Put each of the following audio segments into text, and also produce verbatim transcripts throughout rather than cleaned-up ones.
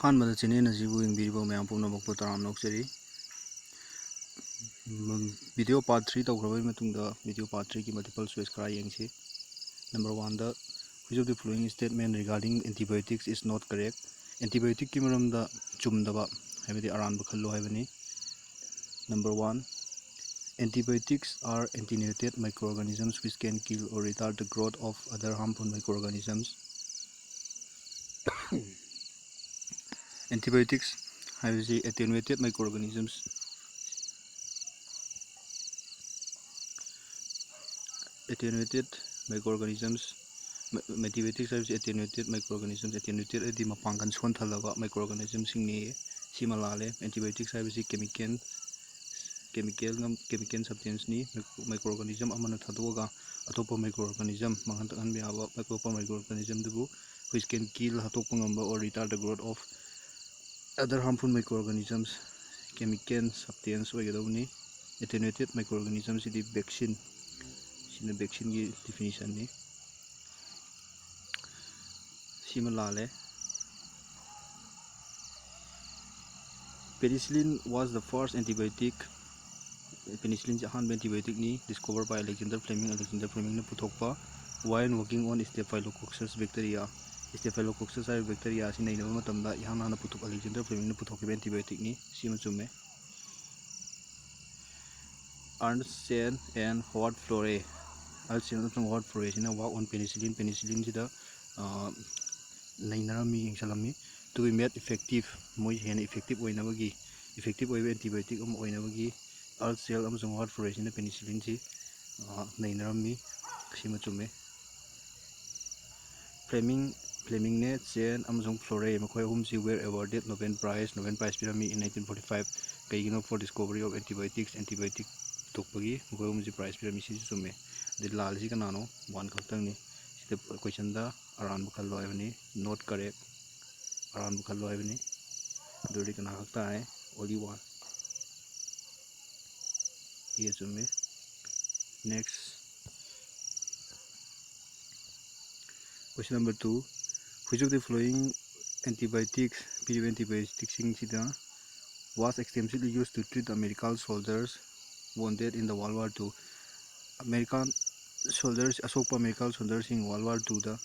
ꯑꯍꯥꯟꯕꯗ ꯆꯦꯅꯦꯜ ꯑꯁꯤꯕꯨ ꯌꯦꯡꯕꯤꯔꯤꯕ ꯃꯌꯥꯝ ꯄꯨꯝꯅꯃꯛꯄꯨ ꯇꯔꯥꯝꯅ ꯑꯣꯛꯆꯔꯤ꯫ ꯎꯝ, video part three ꯇꯧꯈ꯭ꯔꯕꯒꯤ ꯃꯇꯨꯡꯗ video part three ꯒꯤ multiple choice ꯈꯔ ꯌꯦꯡꯁꯤ꯫ Number one the, which of the following statement regarding antibiotics is not correct? Antibiotic ꯀꯤ ꯃꯔꯝꯗ ꯆꯨꯝꯗꯕ, ꯍꯥꯏꯕꯗꯤ ꯑꯔꯥꯟꯕ ꯈꯜꯂꯨ ꯍꯥꯏꯕꯅꯤ꯫ Number one, antibiotics are attenuated microorganisms which can kill or retard the growth of other harmful microorganisms. Antibiotics ꯍꯥꯏꯕꯁꯤ attenuated microorganisms, attenuated microorganisms, antibiotics ꯍꯥꯏꯕꯁꯤ attenuated microorganisms, attenuated ꯍꯥꯏꯗꯤ ꯃꯄꯥꯡꯒꯜ ꯁꯣꯟꯊꯜꯂꯕ microorganism ꯁꯤꯡꯅꯤ꯫ ꯁꯤꯃ ꯂꯥꯜꯂꯦ꯫ Antibiotics ꯍꯥꯏꯕꯁꯤ chemical, chemical, chemical substance ꯅꯤ꯫ Microorganism ꯑꯃꯅ ꯊꯥꯗꯣꯛꯑꯒ ꯑꯇꯣꯞꯄ microorganism ꯃꯥꯡꯍꯟ ꯇꯥꯛꯍꯟꯕ ꯌꯥꯕ ꯑꯇꯣꯞꯄ microorganism ꯗꯨꯕꯨ which can kill, ꯍꯥꯠꯇꯣꯛꯄ ꯉꯝꯕ, or retard the growth of other harmful microorganisms, chemical substance ꯑꯣꯏꯒꯗꯧꯕꯅꯤ꯫ Attenuated microorganism CD vaccine, ꯁꯤꯅ vaccine ꯒꯤ definition ꯅꯤ꯫ ꯁꯤꯃ ꯂꯥꯜꯂꯦ꯫ Penicillin was the first antibiotic. Penicillin ꯁꯤ ꯑꯍꯥꯟꯕ antibiotic ꯅꯤ, discovered by Alexander Fleming, Alexander Fleming ꯅ ꯄꯨꯊꯣꯛꯄ, while working on Staphylococcus bacteria. Staphylococcus ꯍꯥꯏꯔꯤꯕ bacteria ꯑꯁꯤ ꯅꯩꯅꯕ ꯃꯇꯝꯗ ꯏꯍꯥꯟ ꯍꯥꯟꯅ ꯄꯨꯊꯣꯛ, Alexander Fleming ꯅ ꯄꯨꯊꯣꯛꯈꯤꯕ antibiotic ꯅꯤ꯫ ꯁꯤꯃ ꯆꯨꯝꯃꯦ꯫ Ernst Zahn and Howard Florey, Ernst Zahn ꯑꯃꯁꯨꯡ Howard Florey ꯁꯤꯅ work on penicillin, penicillin ꯁꯤꯗ, ꯑ, ꯅꯩꯅꯔꯝꯃꯤ, ꯌꯦꯡꯁꯜꯂꯝꯃꯤ꯫ To be made effective, ꯃꯣꯏ ꯍꯦꯟꯅ effective ꯑꯣꯏꯅꯕꯒꯤ, effective ꯑꯣꯏꯕ antibiotic ꯑꯃ ꯑꯣꯏꯅꯕꯒꯤ Ernst Zahn ꯑꯃꯁꯨꯡ Howard Florey ꯁꯤꯅ penicillin ꯁꯤ, ꯑ, ꯅꯩꯅꯔꯝꯃꯤ꯫ ꯁꯤꯃ ꯆꯨꯝꯃꯦ꯫ Fleming, Fleming ꯅꯦ, Zahn ꯑꯃꯁꯨꯡ Florey ꯃꯈꯣꯏ ꯑꯍꯨꯝꯁꯤ were awarded Nobel Prize, Nobel Prize ꯄꯤꯔꯝꯃꯤ in nineteen forty-five꯫ ꯀꯩꯒꯤꯅꯣ? For discovery of antibiotics, antibiotic ꯄꯨꯊꯣꯛꯄꯒꯤ ꯃꯈꯣꯏ ꯑꯍꯨꯝꯁꯤ prize ꯄꯤꯔꯝꯃꯤ꯫ ꯁꯤꯁꯨ ꯆꯨꯝꯃꯦ꯫ ꯑꯗꯩ ꯂꯥꯜꯂꯤꯁꯤ ꯀꯅꯥꯅꯣ? One ꯈꯛꯇꯪꯅꯤ꯫ ꯁꯤꯗ question ꯗ ꯑꯔꯥꯟꯕ ꯈꯜꯂꯣ ꯍꯥꯏꯕꯅꯤ, not correct꯫ ꯑꯔꯥꯟꯕ ꯈꯜꯂꯣ ꯍꯥꯏꯕꯅꯤ꯫ ꯑꯗꯨꯗꯤ ꯀꯅꯥ ꯈꯛ ꯇꯥꯔꯦ? Only one꯫ A ꯆꯨꯝꯃꯦ꯫ Next, question number two, which of the following antibiotics ꯄꯤꯔꯤꯕ ꯑꯦꯟꯇꯤꯕꯥꯌꯣꯇꯤꯛꯁꯤꯡꯁꯤꯗ was extensively used to treat American soldiers wounded in the World War Two. American soldiers, ꯑꯁꯣꯛꯄ American soldierꯁꯤꯡ World War Twoꯗ,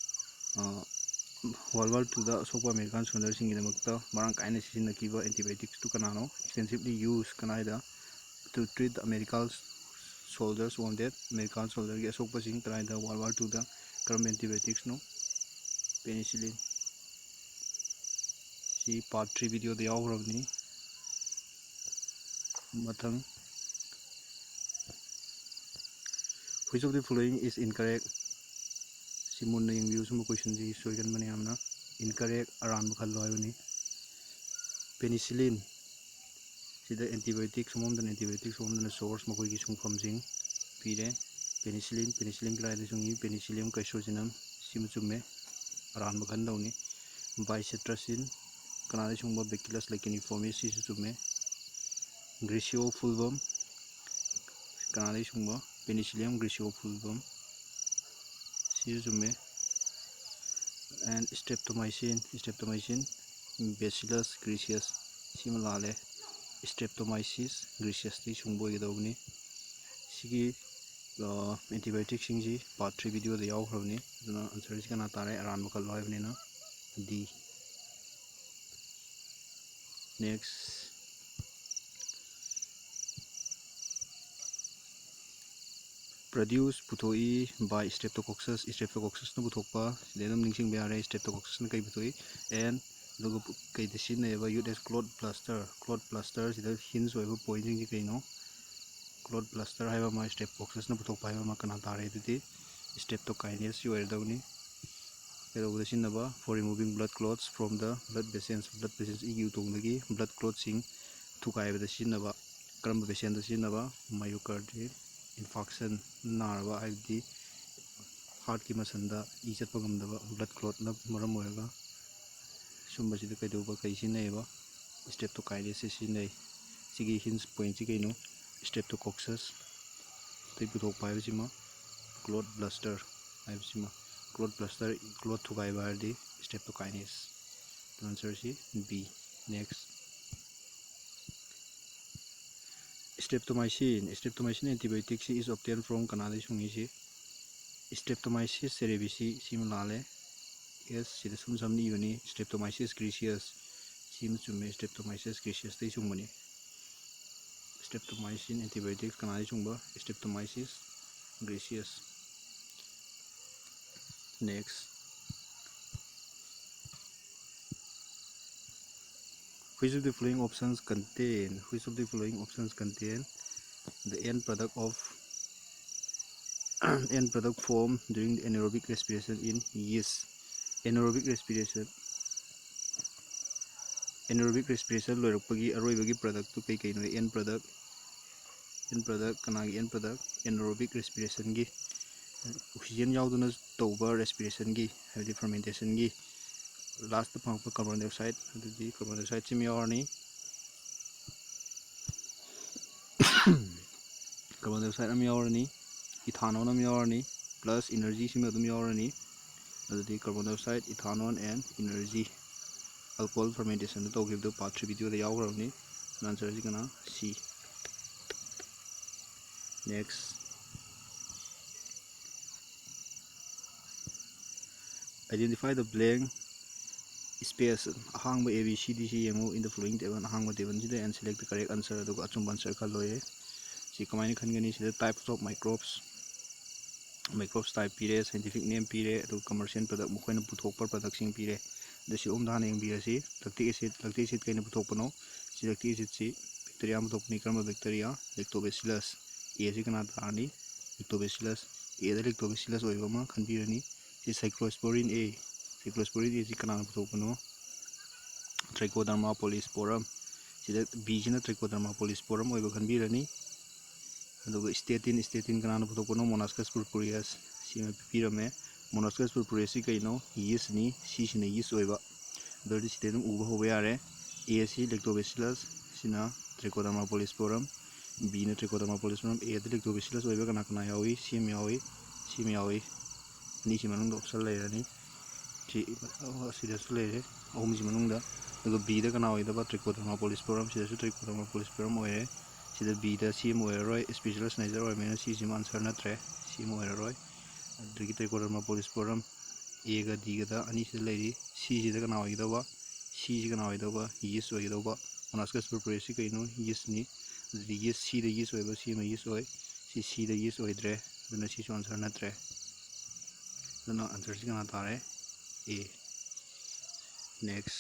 World War Twoꯗ ꯑꯁꯣꯛꯄ American soldierꯁꯤꯡꯒꯤꯗꯃꯛꯇ ꯃꯔꯥꯡ ꯀꯥꯏꯅ ꯁꯤꯖꯤꯟꯅꯈꯤꯕ antibioticsꯇꯨ ꯀꯅꯥꯅꯣ? Extensively used ꯀꯅꯥꯏꯗ? To treat American soldiers wounded, American soldierꯒꯤ ꯑꯁꯣꯛꯄꯁꯤꯡ ꯀꯗꯥꯏꯗ? World War Twoꯗ꯫ ꯀꯔꯝꯕ antibioticsꯅꯣ? Penicillin꯫ ꯁꯤ part three videoꯗ ꯌꯥꯎꯈ꯭ꯔꯕꯅꯤ꯫ ꯃꯊꯪ, which of the following is incorrect? ꯁꯤ ꯃꯨꯟꯅ ꯌꯦꯡꯕꯤꯌꯨ꯫ ꯁꯨꯝꯕ questionꯁꯤ ꯁꯣꯏꯒꯟꯕꯅꯤ ꯌꯥꯝꯅ꯫ Incorrect, ꯑꯔꯥꯟꯕ ꯈꯜꯂꯣ ꯍꯥꯏꯕꯅꯤ꯫ Penicillin ꯁꯤꯗ antibiotic ꯁꯣꯝꯗꯅ, antibiotic ꯁꯣꯝꯗꯅ source ꯃꯈꯣꯏꯒꯤ ꯁꯨꯡꯐꯝꯁꯤꯡ ꯄꯤꯔꯦ꯫ Penicillin, penicillin ꯀꯗꯥꯏꯗ ꯁꯨꯡꯏ? Penicillium caesaginum, ꯁꯤꯃ ꯆꯨꯝꯃꯦ, ꯑꯔꯥꯟꯕ ꯈꯟꯗꯧꯅꯤ꯫ Bicetracin ꯀꯅꯥꯗꯒꯤ ꯁꯨꯡꯕ? Bacillus laiciniformis, ꯁꯤꯁꯨ ꯆꯨꯝꯃꯦ꯫ Grisseopulvum ꯀꯅꯥꯗꯒꯤ ꯁꯨꯡꯕ? Penicillium grisseopulvum, ꯁꯤꯁꯨ ꯆꯨꯝꯃꯦ꯫ And streptomycin, streptomycin, Bacillus griseus, ꯁꯤꯃ ꯂꯥꯜꯂꯦ꯫ Streptomyces griseusꯇꯒꯤ ꯁꯨꯡꯕ ꯑꯣꯏꯒꯗꯧꯕꯅꯤ꯫ ꯁꯤꯒꯤ antibioticꯁꯤꯡꯁꯤ part three videoꯗ ꯌꯥꯎꯈ꯭ꯔꯕꯅꯤ꯫ ꯑꯗꯨꯅ answerꯁꯤ ꯀꯅꯥ ꯇꯥꯔꯦ? ꯑꯔꯥꯟꯕ ꯈꯜꯂꯣ ꯍꯥꯏꯕꯅꯤꯅ D꯫ Next, produce, ꯄꯨꯊꯣꯛꯏ, by Streptococcus, Streptococcusꯅ ꯄꯨꯊꯣꯛꯄ꯫ ꯁꯤꯗꯩ ꯑꯗꯨꯝ ꯅꯤꯡꯁꯤꯡꯕ ꯌꯥꯔꯦ, Streptococcusꯅ ꯀꯩ ꯄꯨꯊꯣꯛꯏ꯫ And ꯑꯗꯨꯒ ꯀꯩꯗ ꯁꯤꯖꯤꯟꯅꯩꯌꯦꯕ? Used as clot plaster, clot plasterꯁꯤꯗ hinge ꯑꯣꯏꯕ pointꯁꯤꯡꯁꯤ ꯀꯩꯅꯣ? Clot plaster ꯍꯥꯏꯕ ꯑꯃ, Streptococcusꯅ ꯄꯨꯊꯣꯛꯄ ꯍꯥꯏꯕ ꯑꯃ꯫ ꯀꯅꯥ ꯇꯥꯔꯦ ꯑꯗꯨꯗꯤ? Streptokinase ꯑꯣꯏꯔꯗꯧꯅꯤ꯫ ꯀꯩꯗꯧꯕꯗ ꯁꯤꯖꯤꯟꯅꯕ? For removing blood clots from the blood vessels, blood vessels, ꯏꯒꯤ ꯎꯇꯣꯡꯗꯒꯤ blood clotꯁꯤꯡ ꯊꯨꯒꯥꯏꯕꯗ ꯁꯤꯖꯤꯟꯅꯕ꯫ ꯀꯔꯝꯕ vessel ꯗ ꯁꯤꯖꯤꯟꯅꯕ? Myocardial infarction ꯅꯥꯔꯕ, ꯍꯥꯏꯕꯗꯤ heartꯀꯤ muscleꯗ ꯏ ꯆꯠꯄ ꯉꯝꯗꯕ, blood clotꯅ ꯃꯔꯝ ꯑꯣꯏꯔꯒ꯫ ꯁꯨꯝꯕꯁꯤꯗ ꯀꯩꯗꯧꯕ, ꯀꯩ ꯁꯤꯖꯤꯟꯅꯩꯌꯦꯕ? Streptokinase ꯁꯤꯖꯤꯟꯅꯩ꯫ ꯁꯤꯒꯤ hinge pointꯁꯤ ꯀꯩꯅꯣ? Streptococcusꯇꯒꯤ ꯄꯨꯊꯣꯛꯄ ꯍꯥꯏꯕꯁꯤꯃ, clot plaster ꯍꯥꯏꯕꯁꯤꯃ꯫ Clot plaster, clot ꯊꯨꯒꯥꯏꯕ ꯍꯥꯏꯔꯗꯤ Streptokinase꯫ ꯑꯦꯟꯁꯔꯁꯤ ꯕꯤ꯫ Next, streptomycin, streptomycin antibioticꯁꯤ is obtained from ꯀꯅꯥꯗꯒꯤ ꯁꯨꯡꯉꯤꯁꯤ? Streptomyces cerevisiae, ꯁꯤꯃ ꯂꯥꯜꯂꯦ꯫ ꯑꯦꯁ ꯁꯤꯗ ꯁꯨꯝ ꯁꯝꯅ ꯏꯕꯅꯤ, Streptomyces griseus꯫ ꯁꯤꯃ ꯆꯨꯝꯃꯦ, Streptomyces griseusꯇꯒꯤ ꯁꯨꯡꯕꯅꯤ꯫ Streptomycin antibiotics ꯀꯅꯥꯗꯒꯤ ꯁꯨꯡꯕ? Streptomyces griseus꯫ Next, which of the following options contain, which of the following options contain the end product of, end product formed during the anaerobic respiration in yeast? Anaerobic respiration, anaerobic respiration ꯂꯣꯏꯔꯛꯄꯒꯤ ꯑꯔꯣꯏꯕꯒꯤ productꯇꯨ ꯀꯩ ꯀꯩꯅꯣ? End product, end product ꯀꯅꯥꯒꯤ end product? Anaerobic respirationꯒꯤ, oxygen ꯌꯥꯎꯗꯅ ꯇꯧꯕ respirationꯒꯤ, ꯍꯥꯏꯕꯗꯤ fermentationꯒꯤ lastꯇ ꯐꯪꯉꯛꯄ carbon dioxide, ꯑꯗꯨꯗꯤ carbon dioxideꯁꯤꯃ ꯌꯥꯎꯔꯅꯤ꯫ Carbon dioxide ꯑꯃ ꯌꯥꯎꯔꯅꯤ, ethanol ꯑꯃ ꯌꯥꯎꯔꯅꯤ, plus energyꯁꯤꯃ ꯑꯗꯨꯝ ꯌꯥꯎꯔꯅꯤ꯫ ꯑꯗꯨꯗꯤ carbon dioxide, ethanol and energy, alcohol fermentationꯗ ꯇꯧꯈꯤꯕꯗꯣ part three videoꯗ ꯌꯥꯎꯈ꯭ꯔꯕꯅꯤ꯫ Answerꯁꯤ ꯀꯅꯥ? C꯫ Next, identify the blank space, ꯑꯍꯥꯡꯕ A B C Dꯁꯤ ꯌꯦꯡꯉꯨ, in the following table, ꯑꯍꯥꯡꯕ tableꯁꯤꯗ, and select the correct answer, ꯑꯗꯨꯒ ꯑꯆꯨꯝꯕ answer ꯈꯜꯂꯣꯌꯦ꯫ ꯁꯤ ꯀꯃꯥꯏꯅ ꯈꯟꯒꯅꯤ? ꯁꯤꯗ types of microbes, microbes type ꯄꯤꯔꯦ, scientific name ꯄꯤꯔꯦ, ꯑꯗꯨꯒ commercial product, ꯃꯈꯣꯏꯅ ꯄꯨꯊꯣꯛꯄ productꯁꯤꯡ ꯄꯤꯔꯦ꯫ ꯑꯗꯨ ꯁꯤ ꯑꯍꯨꯝꯗ ꯍꯥꯟꯅ ꯌꯦꯡꯕꯤꯔꯁꯤ꯫ Lactic acid, lactic acid ꯀꯩꯅ ꯄꯨꯊꯣꯛꯄꯅꯣ? ꯁꯤ lactic acidꯁꯤ bacteriaꯅ ꯄꯨꯊꯣꯛꯄꯅꯤ꯫ ꯀꯔꯝꯕ bacteria? Lactobacillus꯫ Aꯁꯤ ꯀꯅꯥ ꯇꯥꯔꯅꯤ? Lactobacillus꯫ Aꯗ lactobacillus ꯑꯣꯏꯕ ꯑꯃ ꯈꯟꯕꯤꯔꯅꯤ꯫ ꯁꯤ cyclosporin A, cyclosporin A ꯁꯤ ꯀꯅꯥꯅ ꯄꯨꯊꯣꯛꯄꯅꯣ? Trichoderma polysporum꯫ ꯁꯤꯗ Bꯁꯤꯅ Trichoderma polysporum ꯑꯣꯏꯕ ꯈꯟꯕꯤꯔꯅꯤ꯫ ꯑꯗꯨꯒ statin, statin ꯀꯅꯥꯅ ꯄꯨꯊꯣꯛꯄꯅꯣ? Monococcus purpureus꯫ ꯁꯤꯃ ꯄꯤꯕꯤꯔꯝꯃꯦ꯫ Monococcus purpureusꯁꯤ ꯀꯩꯅꯣ? Yeastꯅꯤ꯫ Cꯁꯤꯅ yeast ꯑꯣꯏꯕ꯫ ꯑꯗꯨ ꯑꯣꯏꯔꯗꯤ ꯁꯤꯗꯩ ꯑꯗꯨꯝ ꯎꯕ ꯍꯧꯕ ꯌꯥꯔꯦ꯫ Aꯁꯤ lactobacillus, ꯁꯤꯅ Trichoderma polysporum, Bꯅ Trichoderma polysporum, Aꯗ lactobacillus ꯑꯣꯏꯕ ꯀꯅꯥ ꯀꯅꯥ ꯌꯥꯎꯏ? ꯁꯤ ꯑꯃ ꯌꯥꯎꯏ, ꯁꯤ ꯑꯃ ꯌꯥꯎꯏ꯫ ꯑꯅꯤꯁꯤ ꯃꯅꯨꯡꯗ option ꯂꯩꯔꯅꯤ꯫ ꯁꯤ ꯑꯁꯤꯗꯁꯨ ꯂꯩꯔꯦ, ꯑꯍꯨꯝꯁꯤ ꯃꯅꯨꯡꯗ꯫ ꯑꯗꯨꯒ ꯕꯤꯗ ꯀꯅꯥ ꯑꯣꯏꯒꯗꯕ? Trichoderma polysporum꯫ ꯁꯤꯗꯁꯨ Trichoderma polysporum ꯑꯣꯏꯔꯦ꯫ ꯁꯤꯗ ꯕꯤꯗ ꯁꯤ ꯑꯃ ꯑꯣꯏꯔꯔꯣꯏ, Aspergillus niger ꯑꯣꯏꯔꯕꯅꯤꯅ ꯁꯤꯁꯤꯃ answer ꯅꯠꯇ꯭ꯔꯦ, ꯁꯤ ꯑꯃ ꯑꯣꯏꯔꯔꯣꯏ꯫ ꯑꯗꯨꯗꯒꯤ Trichoderma polysporum ꯑꯦꯒ ꯗꯤꯒꯗ ꯑꯅꯤꯁꯤꯗ ꯂꯩꯔꯤ꯫ ꯁꯤꯁꯤꯗ ꯀꯅꯥ ꯑꯣꯏꯒꯗꯧꯕ? ꯁꯤꯁꯤ ꯀꯅꯥ ꯑꯣꯏꯒꯗꯧꯕ? Yeast ꯑꯣꯏꯒꯗꯧꯕ꯫ Monaskos purpureus ꯁꯤ ꯀꯩꯅꯣ? Yeastꯅꯤ꯫ ꯑꯗꯨꯗꯤ yeast, ꯁꯤꯗ yeast ꯑꯣꯏꯕ, ꯁꯤ ꯑꯃ yeast ꯑꯣꯏ꯫ ꯁꯤ ꯁꯤꯗ yeast ꯑꯣꯏꯗ꯭ꯔꯦ, ꯑꯗꯨꯅ ꯁꯤꯁꯨ answer ꯅꯠꯇ꯭ꯔꯦ꯫ ꯑꯗꯨꯅ answerꯁꯤ ꯀꯅꯥ ꯇꯥꯔꯦ? ꯑꯦ꯫ Next꯫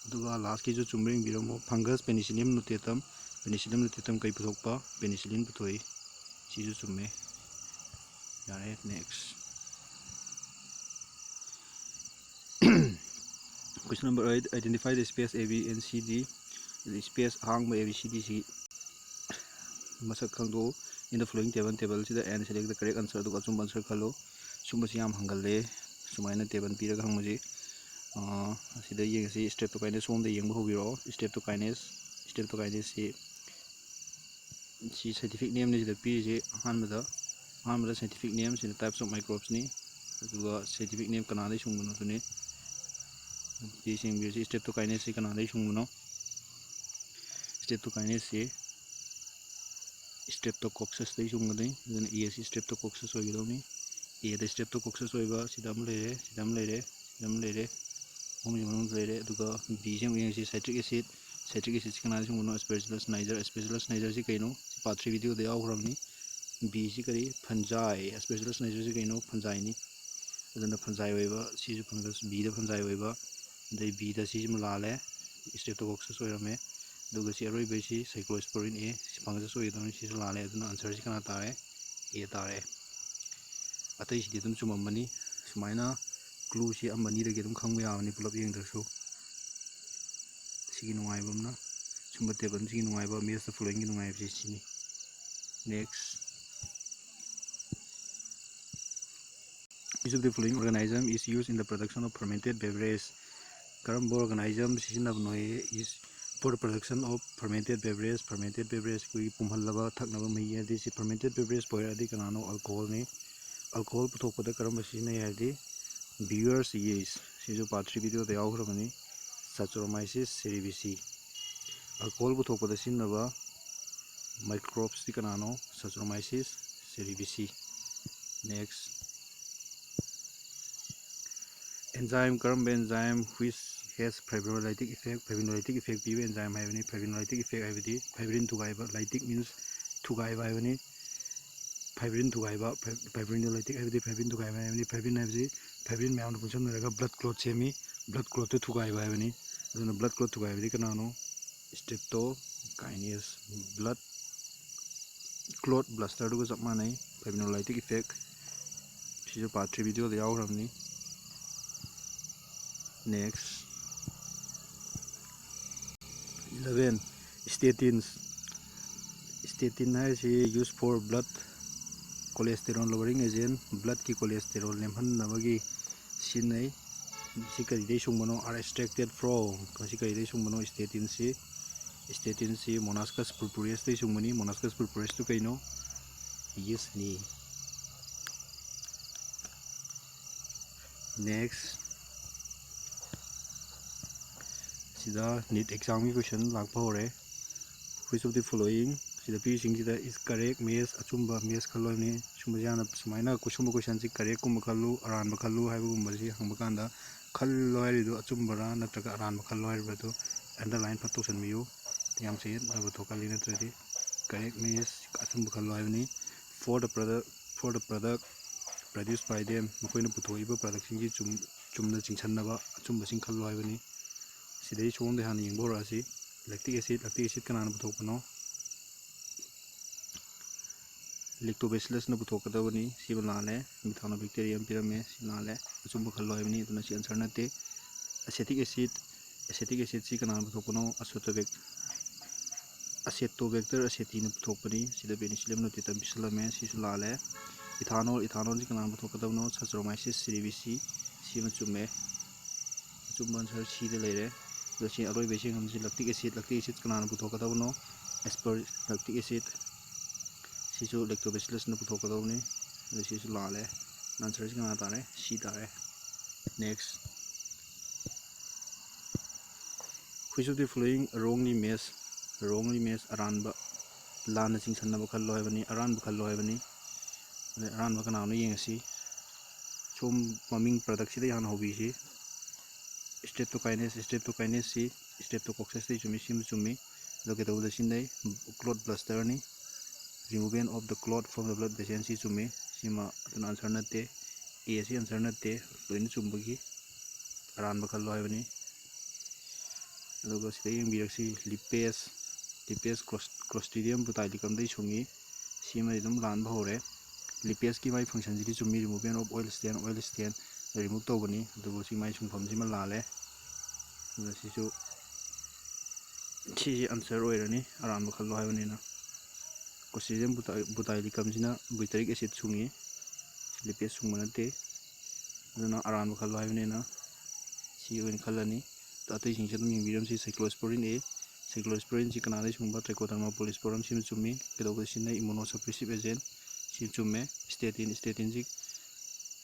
ꯑꯗꯨꯒ lastꯀꯤꯁꯨ ꯆꯨꯝꯕ꯭ꯔꯥ ꯌꯦꯡꯕꯤꯔꯝꯃꯣ꯫ Fungus Penicillium notatum꯫ Penicillium notatum ꯀꯩ ꯄꯨꯊꯣꯛꯄ? Penicillin ꯄꯨꯊꯣꯛꯏ꯫ ꯁꯤꯁꯨ ꯆꯨꯝꯃꯦ꯫ ꯌꯥꯔꯦ, next꯫ Question number eight, identify the space A B and C D꯫ Space ꯑꯍꯥꯡꯕ A B C D ꯁꯤ ꯃꯁꯛ ꯈꯪꯗꯣꯛꯎ꯫ In the following table, tableꯁꯤꯗ and select the correct answer, ꯑꯗꯨꯒ ꯑꯆꯨꯝꯕ answer ꯈꯜꯂꯨ꯫ ꯁꯨꯝꯕꯁꯤ ꯌꯥꯝ ꯍꯪꯒꯜꯂꯦ, ꯁꯨꯃꯥꯏꯅ table ꯄꯤꯔꯒ ꯍꯪꯕꯁꯤ꯫ ꯑꯥ, ꯑꯁꯤꯗ ꯌꯦꯡꯉꯁꯤ, Streptokinase ꯁꯣꯝꯗ ꯌꯦꯡꯕ ꯍꯧꯕꯤꯔꯛꯑꯣ꯫ Streptokinase, Streptokinase ꯁꯤ, ꯁꯤ scientific nameꯅꯤ ꯁꯤꯗ ꯄꯤꯔꯤꯁꯤ꯫ ꯑꯍꯥꯟꯕꯗ, ꯑꯍꯥꯟꯕꯗ scientific name ꯁꯤꯅ types of microbesꯅꯤ, ꯑꯗꯨꯒ scientific name ꯀꯅꯥꯗꯒꯤ ꯁꯨꯡꯕꯅꯣ ꯑꯗꯨꯅꯤ꯫ ꯑꯗꯨꯗꯤ ꯌꯦꯡꯕꯤꯔꯁꯤ, Streptokinase ꯁꯤ ꯀꯅꯥꯗꯒꯤ ꯁꯨꯡꯕꯅꯣ? Streptokinase ꯁꯤ Streptococcusꯇꯒꯤ ꯁꯨꯡꯒꯗꯣꯏꯅꯤ, ꯑꯗꯨꯅ A ꯁꯤ Streptococcus ꯑꯣꯏꯒꯗꯧꯅꯤ꯫ Aꯗ Streptococcus ꯑꯣꯏꯕ ꯁꯤꯗ ꯑꯃ ꯂꯩꯔꯦ, ꯁꯤꯗ ꯑꯃ ꯂꯩꯔꯦ, ꯁꯤꯗ ꯑꯃ ꯂꯩꯔꯦ, ꯑꯍꯨꯝꯁꯤ ꯃꯅꯨꯡꯗ ꯂꯩꯔꯦ꯫ ꯑꯗꯨꯒ ꯕꯤꯁꯤ ꯑꯃꯨꯛ ꯌꯦꯡꯁꯤ, citric acid꯫ Citric acidꯁꯤ ꯀꯅꯥꯗ ꯁꯨꯡꯕꯅꯣ? Aspergillus niger꯫ Aspergillus niger ꯁꯤ ꯀꯩꯅꯣ? ꯁꯤ part three videoꯗ ꯌꯥꯎꯈ꯭ꯔꯕꯅꯤ꯫ ꯕꯤꯁꯤ ꯀꯔꯤ? Fungi꯫ Aspergillus niger ꯁꯤ ꯀꯩꯅꯣ? Fungiꯅꯤ꯫ ꯑꯗꯨꯅ fungi ꯑꯣꯏꯕ, ꯁꯤꯁꯨ fungus, ꯕꯤꯗ fungi ꯑꯣꯏꯕ꯫ ꯑꯗꯩ ꯕꯤꯗ ꯁꯤꯁꯤꯃ ꯂꯥꯜꯂꯦ, Streptococcus ꯑꯣꯏꯔꯝꯃꯦ꯫ ꯑꯗꯨꯒ ꯁꯤ ꯑꯔꯣꯏꯕꯁꯤ Cyclosporin A, ꯁꯤ fungus ꯑꯣꯏꯒꯗꯧꯅꯤ, ꯁꯤꯁꯨ ꯂꯥꯜꯂꯦ꯫ ꯑꯗꯨꯅ answerꯁꯤ ꯀꯅꯥ ꯇꯥꯔꯦ? A ꯇꯥꯔꯦ꯫ ꯑꯇꯩꯁꯤꯗꯤ ꯑꯗꯨꯝ ꯆꯨꯝꯃꯝꯃꯅꯤ꯫ ꯁꯨꯃꯥꯏꯅ clueꯁꯤ ꯑꯃ ꯑꯅꯤꯗꯒꯤ ꯑꯗꯨꯝ ꯈꯪꯕ ꯌꯥꯕꯅꯤ, ꯄꯨꯂꯞ ꯌꯦꯡꯗ꯭ꯔꯁꯨ꯫ ꯁꯤꯒꯤ ꯅꯨꯡꯉꯥꯏꯕ ꯑꯃꯅ, ꯁꯨꯝꯕ tableꯁꯤꯒꯤ ꯅꯨꯡꯉꯥꯏꯕ, match the followingꯒꯤ ꯅꯨꯡꯉꯥꯏꯕꯁꯤ ꯁꯤꯅꯤ꯫ Next꯫ Which of the following organism is used in the production of fermented beverage? ꯀꯔꯝꯕ organism ꯁꯤꯖꯤꯟꯅꯕꯅꯣ? Is for the production of fermented beverage꯫ Fermented beverage ꯑꯩꯈꯣꯏꯒꯤ ꯄꯨꯝꯍꯜꯂꯕ ꯊꯛꯅꯕ ꯃꯍꯤ, ꯑꯗꯩ ꯁꯤ fermented beverage ꯑꯣꯏꯔꯗꯤ ꯀꯅꯥꯅꯣ? Alcoholꯅꯤ꯫ Alcohol ꯄꯨꯊꯣꯛꯄꯗ ꯀꯔꯝꯕ ꯁꯤꯖꯤꯟꯅꯩ ꯍꯥꯏꯔꯗꯤ, Brewers yeast, ꯁꯤꯁꯨ part three videoꯗ ꯌꯥꯎꯈ꯭ꯔꯕꯅꯤ, Saccharomyces cerevisiae꯫ Alcohol ꯄꯨꯊꯣꯛꯄꯗ ꯁꯤꯖꯤꯟꯅꯕ microbesꯇꯤ ꯀꯅꯥꯅꯣ? Saccharomyces cerevisiae꯫ Next, enzyme, ꯀꯔꯝꯕ enzyme which has fibrinolytic effect? Fibrinolytic effect ꯄꯤꯕ enzyme ꯍꯥꯏꯕꯅꯤ꯫ Fibrinolytic effect ꯍꯥꯏꯕꯗꯤ fibrin ꯊꯨꯒꯥꯏꯕ, lytic means ꯊꯨꯒꯥꯏꯕ ꯍꯥꯏꯕꯅꯤ꯫ Fibrin ꯊꯨꯒꯥꯏꯕ, fibrinolytic ꯍꯥꯏꯕꯗꯤ fibrin ꯊꯨꯒꯥꯏꯕ ꯍꯥꯏꯕꯅꯤ꯫ Fibrin ꯍꯥꯏꯕꯁꯤ fibrin ꯃꯌꯥꯝꯅ ꯄꯨꯟꯁꯤꯟꯅꯔꯒ blood clot ꯁꯦꯝꯃꯤ꯫ Blood clotꯇꯨ ꯊꯨꯒꯥꯏꯕ ꯍꯥꯏꯕꯅꯤ꯫ ꯑꯗꯨꯅ blood clot ꯊꯨꯒꯥꯏꯕꯗꯤ ꯀꯅꯥꯅꯣ? Streptokinase, blood clot busterꯗꯨꯒ ꯆꯞ ꯃꯥꯟꯅꯩ꯫ Fibrinolytic effect, ꯁꯤꯁꯨ part three videoꯗ ꯌꯥꯎꯈ꯭ꯔꯕꯅꯤ꯫ Next, eleven, statins꯫ Statin ꯍꯥꯏꯔꯤꯁꯤ use for blood cholesterol lowering agent, bloodꯀꯤ cholesterol ꯅꯦꯝꯍꯟꯅꯕꯒꯤ ꯁꯤꯖꯤꯟꯅꯩ꯫ ꯃꯁꯤ ꯀꯔꯤꯗꯩ ꯁꯨꯡꯕꯅꯣ? Are extracted from, ꯃꯁꯤ ꯀꯔꯤꯗꯩ ꯁꯨꯡꯕꯅꯣ? Statinꯁꯤ, statinꯁꯤ Monascus purpureaꯗꯩ ꯁꯨꯡꯕꯅꯤ꯫ Monascus purpureaꯗꯨ ꯀꯩꯅꯣ? Yeastꯅꯤ꯫ Next, ꯁꯤꯗ NEET examꯒꯤ question ꯂꯥꯛꯄ ꯍꯧꯔꯦ꯫ Which of the following, ꯁꯤꯗ ꯄꯤꯔꯤꯁꯤꯡꯁꯤꯗ is correct match, ꯑꯆꯨꯝꯕ match ꯈꯜꯂꯣ ꯍꯥꯏꯕꯅꯤ꯫ ꯁꯨꯝꯕꯁꯦ ꯌꯥꯝꯅ, ꯁꯨꯃꯥꯏꯅ ꯁꯨꯝꯕ questionꯁꯤ correctꯀꯨꯝꯕ ꯈꯜꯂꯨ, ꯑꯔꯥꯟꯕ ꯈꯜꯂꯨ ꯍꯥꯏꯕꯒꯨꯝꯕꯁꯤ ꯍꯪꯕ ꯀꯥꯟꯗ, ꯈꯜꯂꯣ ꯍꯥꯏꯔꯤꯗꯣ ꯑꯆꯨꯝꯕꯔꯥ ꯅꯠꯇ꯭ꯔꯒ ꯑꯔꯥꯟꯕ ꯈꯜꯂꯣ ꯍꯥꯏꯔꯤꯕꯗꯣ underline ꯐꯠ ꯇꯧꯁꯟꯕꯤꯌꯨ꯫ ꯌꯥꯝ ꯆꯌꯦꯠꯅꯕ ꯊꯣꯛꯍꯜꯂꯤ ꯅꯠꯇ꯭ꯔꯗꯤ꯫ Correct match, ꯑꯆꯨꯝꯕ ꯈꯜꯂꯣ ꯍꯥꯏꯕꯅꯤ꯫ For the product, for the product produced by them, ꯃꯈꯣꯏꯅ ꯄꯨꯊꯣꯛꯏꯕ productꯁꯤꯡꯁꯤ ꯆꯨꯝ-, ꯆꯨꯝꯅ ꯆꯤꯡꯁꯟꯅꯕ ꯑꯆꯨꯝꯕꯁꯤꯡ ꯈꯜꯂꯣ ꯍꯥꯏꯕꯅꯤ꯫ ꯁꯤꯗꯩ ꯁꯣꯝꯗ ꯍꯥꯟꯅ ꯌꯦꯡꯕ ꯍꯧꯔꯛꯑꯁꯤ꯫ Lactic acid, lactic acid ꯀꯅꯥꯅ ꯄꯨꯊꯣꯛꯄꯅꯣ? Lactobacillusꯅ ꯄꯨꯊꯣꯛꯀꯗꯕꯅꯤ꯫ ꯁꯤꯃ ꯂꯥꯜꯂꯦ꯫ Methanobac-terium ꯄꯤꯔꯝꯃꯦ꯫ ꯁꯤ ꯂꯥꯜꯂꯦ꯫ ꯑꯆꯨꯝꯕ ꯈꯜꯂꯣ ꯍꯥꯏꯕꯅꯤ꯫ ꯑꯗꯨꯅ ꯁꯤ answer ꯅꯠꯇꯦ꯫ Acetic acid, acetic acidꯁꯤ ꯀꯅꯥꯅ ꯄꯨꯊꯣꯛꯄꯅꯣ? Acetobac-, Acetobacter acetineꯅ ꯄꯨꯊꯣꯛꯄꯅꯤ꯫ ꯁꯤꯗ penicillium notatum ꯄꯤꯁꯜꯂꯝꯃꯦ꯫ ꯁꯤꯁꯨ ꯂꯥꯜꯂꯦ꯫ Ethanol, ethanolꯁꯤ ꯀꯅꯥꯅ ꯄꯨꯊꯣꯛꯀꯗꯕꯅꯣ? Saccharomyces cerevisiae꯫ ꯁꯤꯃ ꯆꯨꯝꯃꯦ꯫ ꯑꯆꯨꯝꯕ answer Cꯗ ꯂꯩꯔꯦ꯫ ꯑꯗꯣ ꯁꯤ ꯑꯔꯣꯏꯕ ꯏꯁꯤꯡ ꯑꯃꯁꯤ lactic acid, lactic acid ꯀꯅꯥꯅ ꯄꯨꯊꯣꯛꯀꯗꯕꯅꯣ? Asper-, lactic acid, ꯁꯤꯁꯨ Lactobacillusꯅ ꯄꯨꯊꯣꯛꯀꯗꯕꯅꯤ꯫ ꯑꯗꯨ ꯁꯤꯁꯨ ꯂꯥꯜꯂꯦ꯫ ꯑꯟꯁꯔꯁꯤ ꯀꯅꯥ ꯇꯥꯔꯦ? ꯁꯤ ꯇꯥꯔꯦ꯫ Next, which of the following wrongly match? Wrongly match, ꯑꯔꯥꯟꯕ, ꯂꯥꯟꯅ ꯆꯤꯡꯁꯟꯅꯕ ꯈꯜꯂꯣ ꯍꯥꯏꯕꯅꯤ, ꯑꯔꯥꯟꯕ ꯈꯜꯂꯣ ꯍꯥꯏꯕꯅꯤ꯫ ꯑꯗꯩ ꯑꯔꯥꯟꯕ ꯀꯅꯥꯅꯣ ꯌꯦꯡꯉꯁꯤ꯫ ꯁꯣꯝ ꯃꯃꯤꯡ productꯁꯤꯗꯩ ꯍꯥꯟꯅ ꯍꯧꯕꯤꯁꯤ꯫ Streptokinase, Streptokinase ꯁꯤ Streptococcusꯇꯩ ꯆꯨꯝꯃꯤ, ꯁꯤꯃ ꯆꯨꯝꯃꯤ꯫ ꯑꯗꯣ ꯀꯩꯗꯧꯕꯗ ꯁꯤꯖꯤꯟꯅꯩ? Clot blusterꯅꯤ꯫ Removal of the clot from the blood vessel ꯁꯤ ꯆꯨꯝꯃꯤ꯫ ꯁꯤꯃ ꯑꯗꯨꯅ answer ꯅꯠꯇꯦ꯫ A ꯁꯤ answer ꯅꯠꯇꯦ꯫ ꯂꯣꯏꯅ ꯆꯨꯝꯕꯒꯤ ꯑꯔꯥꯟꯕ ꯈꯜꯂꯣ ꯍꯥꯏꯕꯅꯤ꯫ ꯑꯗꯨꯒ ꯁꯤꯗ ꯌꯦꯡꯕꯤꯔꯛꯁꯤ, lipase, lipase Clos-, Clostridium botulicumꯗꯩ ꯁꯨꯡꯉꯤ꯫ ꯁꯤꯃꯗꯤ ꯑꯗꯨꯝ ꯂꯥꯟꯕ ꯍꯧꯔꯦ꯫ Lipaseꯀꯤ ꯃꯥꯒꯤ functionꯁꯤꯗꯤ ꯆꯨꯝꯃꯤ, removal of oil stain, oil stain remove ꯇꯧꯕꯅꯤ, ꯑꯗꯨꯕꯨ ꯁꯤ ꯃꯥꯒꯤ ꯁꯨꯡꯐꯝꯁꯤꯃ ꯂꯥꯜꯂꯦ꯫ ꯑꯗꯨꯅ ꯁꯤꯁꯨ, ꯁꯤꯁꯤ answer ꯑꯣꯏꯔꯅꯤ, ꯑꯔꯥꯟꯕ ꯈꯜꯂꯣ ꯍꯥꯏꯕꯅꯤꯅ꯫ Clostridium botu-, botulicumꯁꯤꯅ butyric acid ꯁꯨꯡꯉꯤ, lipase ꯁꯨꯡꯕ ꯅꯠꯇꯦ, ꯑꯗꯨꯅ ꯑꯔꯥꯟꯕ ꯈꯜꯂꯣ ꯍꯥꯏꯕꯅꯤꯅ ꯁꯤ ꯑꯣꯏꯅ ꯈꯜꯂꯅꯤ꯫ ꯑꯇꯩꯁꯤꯡꯁꯤ ꯑꯗꯨꯝ ꯌꯦꯡꯕꯤꯔꯝꯁꯤ꯫ Cyclosporin A, cyclosporinꯁꯤ ꯀꯅꯥꯗꯒꯤ ꯁꯨꯡꯕ? Trichoderma polyspermꯁꯤꯅ ꯆꯨꯝꯃꯤ꯫ ꯀꯩꯗꯧꯕꯗ ꯁꯤꯖꯤꯟꯅꯩ? Immunosuppressive agent, ꯁꯤ ꯆꯨꯝꯃꯦ꯫ Statin, statinꯁꯤ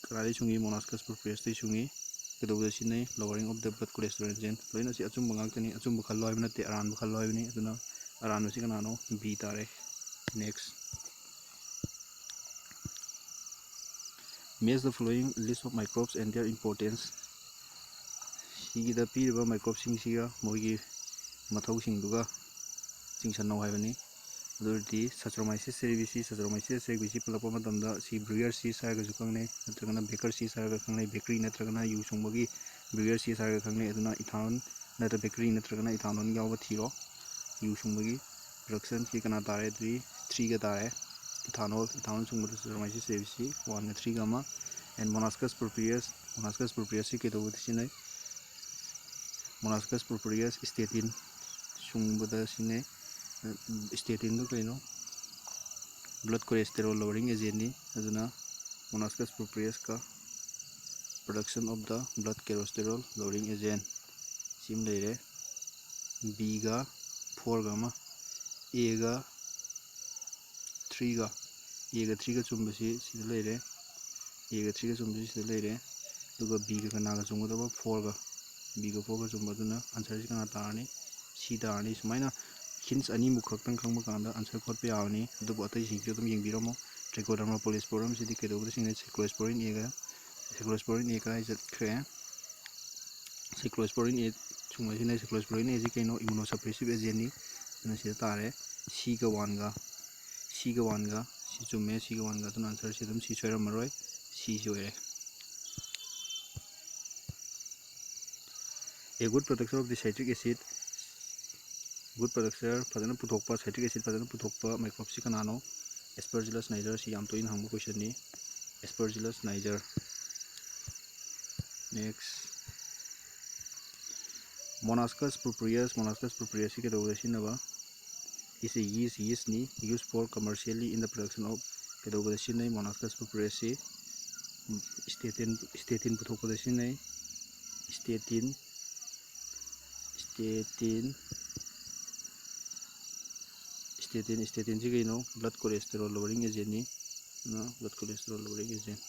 ꯀꯅꯥꯗꯒꯤ ꯁꯨꯡꯉꯤ? Monascus propriusꯇꯒꯤ ꯁꯨꯡꯉꯤ꯫ ꯀꯩꯗꯧꯕꯗ ꯁꯤꯖꯤꯟꯅꯩ? Lowering of the blood cholesterol agent꯫ ꯂꯣꯏꯅ ꯁꯤ ꯑꯆꯨꯝꯕ ꯉꯥꯛꯇꯅꯤ꯫ ꯑꯆꯨꯝꯕ ꯈꯜꯂꯣ ꯍꯥꯏꯕ ꯅꯠꯇꯦ, ꯑꯔꯥꯟꯕ ꯈꯜꯂꯣ ꯍꯥꯏꯕꯅꯤ꯫ ꯑꯗꯨꯅ ꯑꯔꯥꯟꯕꯁꯤ ꯀꯅꯥꯅꯣ? B ꯇꯥꯔꯦ꯫ Next, match the following list of microbes and their importance꯫ ꯁꯤꯒꯤꯗ ꯄꯤꯔꯤꯕ microbeꯁꯤꯡꯁꯤꯒ ꯃꯈꯣꯏꯒꯤ ꯃꯊꯧꯁꯤꯡꯗꯨꯒ ꯆꯤꯡꯁꯟꯅꯧ ꯍꯥꯏꯕꯅꯤ꯫ ꯑꯗꯨ ꯑꯣꯏꯔꯗꯤ Saccharomyces cerevisiae, Saccharomyces cerevisiae ꯄꯜꯂꯛꯄ ꯃꯇꯝꯗ ꯁꯤ brewer's yeast ꯍꯥꯏꯔꯒꯁꯨ ꯈꯪꯅꯩ, ꯅꯠꯇ꯭ꯔꯒꯅ baker's yeast ꯍꯥꯏꯔꯒ ꯈꯪꯅꯩ꯫ Bakery ꯅꯠꯇ꯭ꯔꯒꯅ ꯌꯨ ꯁꯨꯡꯕꯒꯤ brewer's yeast ꯍꯥꯏꯔꯒ ꯈꯪꯅꯩ꯫ ꯑꯗꯨꯅ ethanol ꯅꯠꯇ꯭ꯔ bakery ꯅꯠꯇ꯭ꯔꯒꯅ ethanol ꯌꯥꯎꯕ ꯊꯤꯔꯣ꯫ ꯌꯨ ꯁꯨꯡꯕꯒꯤ productionꯁꯤ ꯀꯅꯥ ꯇꯥꯔꯦ? ꯑꯗꯨꯗꯤ threeꯒ ꯇꯥꯔꯦ꯫ Ethanol, ethanol ꯁꯨꯡꯕꯗ Saccharomyces cerevisiae oneꯒ threeꯒ ꯑꯃ, and Monascus proprius, Monascus propriusꯁꯤ ꯀꯩꯗꯧꯕꯗ ꯁꯤꯖꯤꯟꯅꯩ? Monascus proprius statin ꯁꯨꯡꯕꯗ ꯁꯤꯖꯤꯟꯅꯩ꯫ Statinꯗꯨ ꯀꯩꯅꯣ? Blood cholesterol lowering agentꯅꯤ꯫ ꯑꯗꯨꯅ Monascus propriusꯀ production of the blood cholesterol lowering agent ꯁꯤꯃ ꯂꯩꯔꯦ꯫ Bꯒ fourꯒ ꯑꯃ, Aꯒ threeꯒ, ꯑꯦꯒ ꯊ꯭ꯔꯤꯒ ꯆꯨꯝꯕꯁꯤ ꯁꯤꯗ ꯂꯩꯔꯦ, ꯑꯦꯒ ꯊ꯭ꯔꯤꯒ ꯆꯨꯝꯕꯁꯤ ꯁꯤꯗ ꯂꯩꯔꯦ꯫ ꯑꯗꯨꯒ ꯕꯤꯒ ꯀꯅꯥꯒ ꯆꯨꯝꯒꯗꯕ? ꯐꯣꯔꯒ꯫ ꯕꯤꯒ ꯐꯣꯔꯒ ꯆꯨꯝꯕ꯫ ꯑꯗꯨꯅ ꯑꯟꯁꯔꯁꯤ ꯀꯅꯥ ꯇꯥꯔꯅꯤ? ꯁꯤ ꯇꯥꯔꯅꯤ꯫ ꯁꯨꯃꯥꯏꯅ ꯍꯤꯟꯁ ꯑꯅꯤꯃꯨꯛ ꯈꯛꯇꯪ ꯈꯪꯕ ꯀꯥꯟꯗ ꯑꯟꯁꯔ ꯈꯣꯠꯄ ꯌꯥꯕꯅꯤ꯫ ꯑꯗꯨꯕꯨ ꯑꯇꯩꯁꯤꯡꯁꯨ ꯑꯗꯨꯝ ꯌꯦꯡꯕꯤꯔꯝꯃꯣ꯫ Trichoderma polysporum ꯁꯤꯗꯤ ꯀꯩꯗꯧꯕꯗ ꯁꯤꯖꯤꯟꯅꯩ? Cephalosporin ꯑꯦꯒ, Cephalosporin ꯑꯦ ꯀꯗꯥꯏ ꯆꯠꯈ꯭ꯔꯦ? Cephalosporin ꯑꯦ ꯁꯨꯝꯕ ꯁꯤꯖꯤꯟꯅꯩ꯫ Cephalosporin ꯑꯦꯁꯤ ꯀꯩꯅꯣ? Immunosuppressive agentꯅꯤ꯫ ꯑꯗꯨꯅ ꯁꯤꯗ ꯇꯥꯔꯦ, ꯁꯤꯒ ꯋꯥꯟꯒ, ꯁꯤꯒ ꯋꯥꯟꯒ꯫ ꯁꯤ ꯆꯨꯝꯃꯦ, ꯁꯤꯒ ꯋꯥꯟꯒ꯫ ꯑꯗꯨꯅ ꯑꯟꯁꯔꯁꯤ ꯑꯗꯨꯝ ꯁꯤꯁꯨ ꯑꯣꯏꯔꯝꯃꯔꯣꯏ, ꯁꯤꯁꯤ ꯑꯣꯏꯔꯦ꯫ A good producer of the citric acid, good producer, ꯐꯖꯅ ꯄꯨꯊꯣꯛꯄ, citric acid ꯐꯖꯅ ꯄꯨꯊꯣꯛꯄ ꯃꯥꯏꯀ꯭ꯔꯣꯞꯁꯤ ꯀꯅꯥꯅꯣ? Aspergillus niger꯫ ꯁꯤ ꯌꯥꯝ ꯇꯣꯏꯅ ꯍꯪꯕ questionꯅꯤ, Aspergillus niger꯫ Next, Monascus purpureus, Monascus purpureusꯁꯤ ꯀꯩꯗꯧꯕꯗ ꯁꯤꯖꯤꯟꯅꯕ? Is a yeast, yeastꯅꯤ, used for commercially in the production of, ꯀꯩꯗꯧꯕꯗ ꯁꯤꯖꯤꯟꯅꯩ? Monascus purpureusꯁꯤ statin, statin ꯄꯨꯊꯣꯛꯄꯗ ꯁꯤꯖꯤꯟꯅꯩ, statin, statin, statin, statinꯁꯤ ꯀꯩꯅꯣ? Blood cholesterol lowering agentꯅꯤ, blood cholesterol lowering agent꯫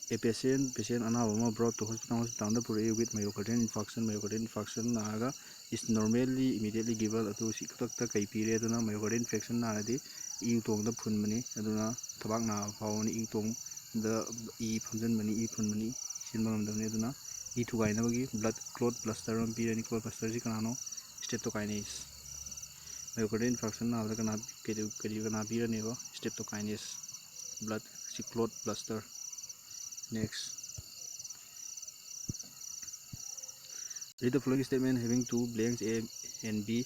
A patient, patient ꯑꯅꯥꯕ ꯑꯃ brought to hospital, hospitalꯗ ꯄꯨꯔꯛꯏ with myocardial infarction, myocardial infarction ꯅꯥꯔꯒ is normally immediately given, ꯑꯗꯨ ꯁꯤ ꯈꯨꯗꯛꯇ ꯀꯩ ꯄꯤꯔꯦ? ꯑꯗꯨꯅ myocardial infarction ꯅꯥꯔꯗꯤ ꯏ ꯎꯇꯣꯡꯗ ꯐꯨꯟꯕꯅꯤ, ꯑꯗꯨꯅ ꯊꯕꯥꯛ ꯅꯥꯕ ꯐꯥꯎꯕꯅꯤ, ꯏ ꯎꯇꯣꯡꯗ ꯏ ꯐꯝꯖꯤꯟꯕꯅꯤ, ꯏ ꯐꯨꯟꯕꯅꯤ, ꯁꯤꯟꯕ ꯉꯝꯗꯕꯅꯤ꯫ ꯑꯗꯨꯅ ꯏ ꯊꯨꯒꯥꯏꯅꯕꯒꯤ blood clot plaster ꯑꯃ ꯄꯤꯔꯅꯤ꯫ Clot plasterꯁꯤ ꯀꯅꯥꯅꯣ? Streptokinase꯫ Myocardial infarction ꯅꯥꯕꯗ ꯀꯅꯥ, ꯀꯔꯤ, ꯀꯔꯤ, ꯀꯅꯥ ꯄꯤꯔꯅꯦꯕ? Streptokinase꯫ Blood ꯁꯤ clot plaster꯫ Next, read the following statement having two blanks, A and B꯫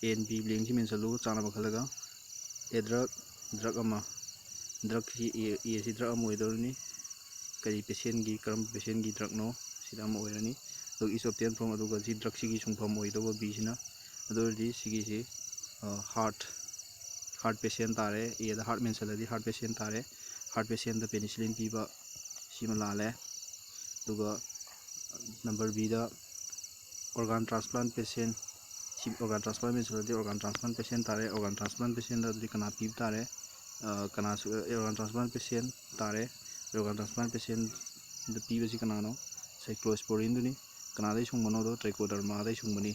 A and B blankꯁꯤ ꯃꯦꯟꯁꯜꯂꯨ, ꯆꯥꯅꯕ ꯈꯜꯂꯒ꯫ A drug, drug ꯑꯃ, drugꯁꯤ A, Aꯁꯤ drug ꯑꯃ ꯑꯣꯏꯗꯧꯔꯤꯅꯤ꯫ ꯀꯔꯤ patientꯒꯤ, ꯀꯔꯝꯕ patientꯒꯤ drugꯅꯣ? ꯁꯤꯗ ꯑꯃ ꯑꯣꯏꯔꯅꯤ꯫ ꯑꯗꯨꯒ is obtained from, ꯑꯗꯨꯒ ꯁꯤ drugꯁꯤꯒꯤ ꯁꯨꯡꯐꯝ ꯑꯣꯏꯗꯧꯕ Bꯁꯤꯅ꯫ ꯑꯗꯨ ꯑꯣꯏꯔꯗꯤ ꯁꯤꯒꯤꯁꯤ heart, heart patient ꯇꯥꯔꯦ꯫ Aꯗ heart ꯃꯦꯟꯁꯜꯂꯗꯤ heart patient ꯇꯥꯔꯦ꯫ Heart patientꯇ penicillin ꯄꯤꯕ, ꯁꯤꯃ ꯂꯥꯜꯂꯦ꯫ ꯑꯗꯨꯒ number Bꯗ organ transplant patient, organ transplant patient ꯑꯗꯨꯗꯤ organ transplant patient ꯇꯥꯔꯦ꯫ Organ transplant patient ꯑꯗꯨꯗꯤ ꯀꯅꯥ ꯄꯤꯕ ꯇꯥꯔꯦ? ꯑ, ꯀꯅꯥ organ transplant patient ꯇꯥꯔꯦ? Organ transplant patientꯗ ꯄꯤꯕꯁꯤ ꯀꯅꯥꯅꯣ? Cyclosporinꯗꯨꯅꯤ꯫ ꯀꯅꯥꯗꯩ ꯁꯨꯡꯕꯅꯣꯗꯣ? Trichodermaꯗꯩ ꯁꯨꯡꯕꯅꯤ꯫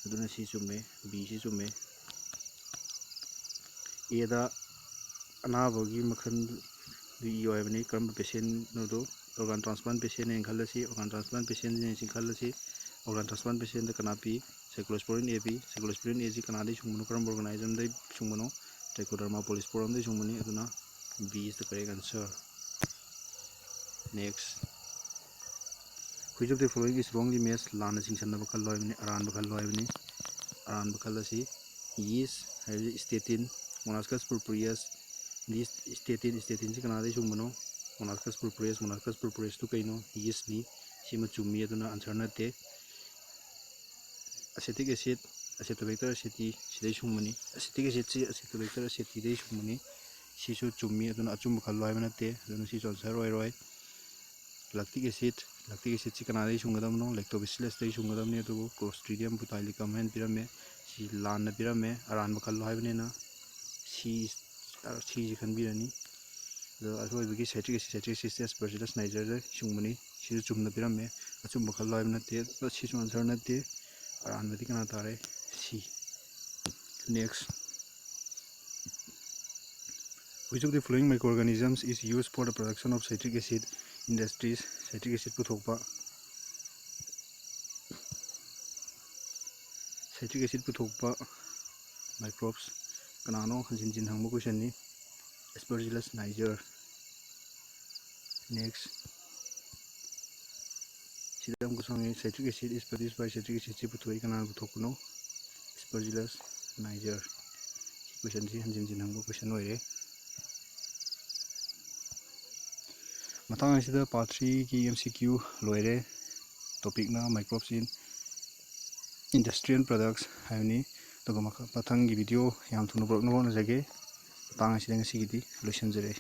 ꯑꯗꯨꯅ ꯁꯤ ꯆꯨꯝꯃꯦ, ꯕꯤꯁꯤ ꯆꯨꯝꯃꯦ꯫ Aꯗ ꯑꯅꯥꯕꯒꯤ ꯃꯈꯜꯗꯨ ꯏꯌꯨ ꯍꯥꯏꯕꯅꯤ꯫ ꯀꯔꯝꯕ patientꯅꯣꯗꯣ? Organ transplant patientꯅꯦꯅ ꯈꯜꯂꯁꯤ꯫ Organ transplant patientꯅꯦ ꯁꯤ ꯈꯜꯂꯁꯤ꯫ Organ transplant patientꯗ ꯀꯅꯥ ꯄꯤ? Cyclosporin A P. Cyclosporin A ꯁꯤ ꯀꯅꯥꯗꯩ ꯁꯨꯡꯕꯅꯣ? ꯀꯔꯝꯕ organismꯗꯩ ꯁꯨꯡꯕꯅꯣ? Trichoderma polysporumꯗꯩ ꯁꯨꯡꯕꯅꯤ꯫ ꯑꯗꯨꯅ B is the correct answer. Next. Which of the following is wrongly matched? ꯂꯥꯟꯅ ꯆꯤꯡꯁꯟꯅꯕ ꯈꯜꯂꯣ ꯍꯥꯏꯕꯅꯤ, ꯑꯔꯥꯟꯕ ꯈꯜꯂꯣ ꯍꯥꯏꯕꯅꯤ꯫ ꯑꯔꯥꯟꯕ ꯈꯜꯂꯁꯤ꯫ Yeast ꯍꯥꯏꯕꯁꯤ statin, Monascus purpureus, yeast statin, statinꯁꯤ ꯀꯅꯥꯗꯩ ꯁꯨꯡꯕꯅꯣ? Monascus purpureus, Monascus purpureusꯇꯨ ꯀꯩꯅꯣ? Yeastꯅꯤ꯫ ꯁꯤꯃ ꯆꯨꯝꯃꯤ, ꯑꯗꯨꯅ answer ꯅꯠꯇꯦ꯫ Acetic acid, Acetobacter aceti ꯁꯤꯗꯩ ꯁꯨꯡꯕꯅꯤ꯫ Acetic acidꯁꯤ Acetobacter acetiꯗꯩ ꯁꯨꯡꯕꯅꯤ꯫ ꯁꯤꯁꯨ ꯆꯨꯝꯃꯤ, ꯑꯗꯨꯅ ꯑꯆꯨꯝꯕ ꯈꯜꯂꯣ ꯍꯥꯏꯕ ꯅꯠꯇꯦ, ꯑꯗꯨꯅ ꯁꯤꯁꯨ answer ꯑꯣꯏꯔꯣꯏ꯫ Lactic acid, lactic acidꯁꯤ ꯀꯅꯥꯗꯒꯤ ꯁꯨꯡꯒꯗꯕꯅꯣ? Lactobacillusꯇꯒꯤ ꯁꯨꯡꯒꯗꯕꯅꯤ, ꯑꯗꯨꯕꯨ Clostridium botulicum ꯍꯥꯏꯅ ꯄꯤꯔꯝꯃꯦ꯫ ꯁꯤ ꯂꯥꯟꯅ ꯄꯤꯔꯝꯃꯦ, ꯑꯔꯥꯟꯕ ꯈꯜꯂꯣ ꯍꯥꯏꯕꯅꯤꯅ ꯁꯤ, ꯁꯤꯁꯤ ꯈꯟꯕꯤꯔꯅꯤ꯫ ꯑꯗꯣ ꯑꯁꯣꯏꯕꯒꯤ citric acid, citric acidꯁꯦ Aspergillus nigerꯗ ꯁꯨꯡꯕꯅꯤ꯫ ꯁꯤꯁꯨ ꯆꯨꯝꯅ ꯄꯤꯔꯝꯃꯦ, ꯑꯆꯨꯝꯕ ꯈꯜꯂꯣ ꯍꯥꯏꯕ ꯅꯠꯇꯦ, ꯑꯗꯣ ꯁꯤꯁꯨ answer ꯅꯠꯇꯦ꯫ ꯑꯔꯥꯟꯕꯗꯤ ꯀꯅꯥ ꯇꯥꯔꯦ? C. Next. Which of the following microorganisms is used for the production of citric acid industries? Citric acid ꯄꯨꯊꯣꯛꯄ, citric acid ꯄꯨꯊꯣꯛꯄ microbes ꯀꯅꯥꯅꯣ? ꯍꯟꯖꯤꯟ ꯍꯟꯖꯤꯟ ꯍꯪꯕ questionꯅꯤ꯫ Aspergillus niger. Next. ꯁꯤꯗ ꯑꯃꯨꯛꯀ ꯍꯪꯉꯦ, citric acid is produced by, citric acidꯁꯤ ꯄꯨꯊꯣꯛꯏ, ꯀꯅꯥꯅ ꯄꯨꯊꯣꯛꯄꯅꯣ? Aspergillus niger꯫ ꯁꯤ questionꯁꯤ ꯍꯟꯖꯤꯟ ꯍꯟꯖꯤꯟ ꯍꯪꯕ question ꯑꯣꯏꯔꯦ꯫ ꯃꯇꯥꯡ ꯑꯁꯤꯗ part threeꯒꯤ M C Q ꯂꯣꯏꯔꯦ꯫ Topicꯅ microbes in industrial products ꯍꯥꯏꯕꯅꯤ꯫ ꯑꯗꯨꯒ ꯃꯈ-, ꯃꯊꯪꯒꯤ video ꯌꯥꯝ ꯊꯨꯅ ꯄꯨꯔꯛꯅꯕ ꯍꯣꯠꯅꯖꯒꯦ꯫ ꯃꯇꯥꯡ ꯑꯁꯤꯗ ꯉꯁꯤꯒꯤꯗꯤ ꯂꯣꯏꯁꯤꯟꯖꯔꯦ꯫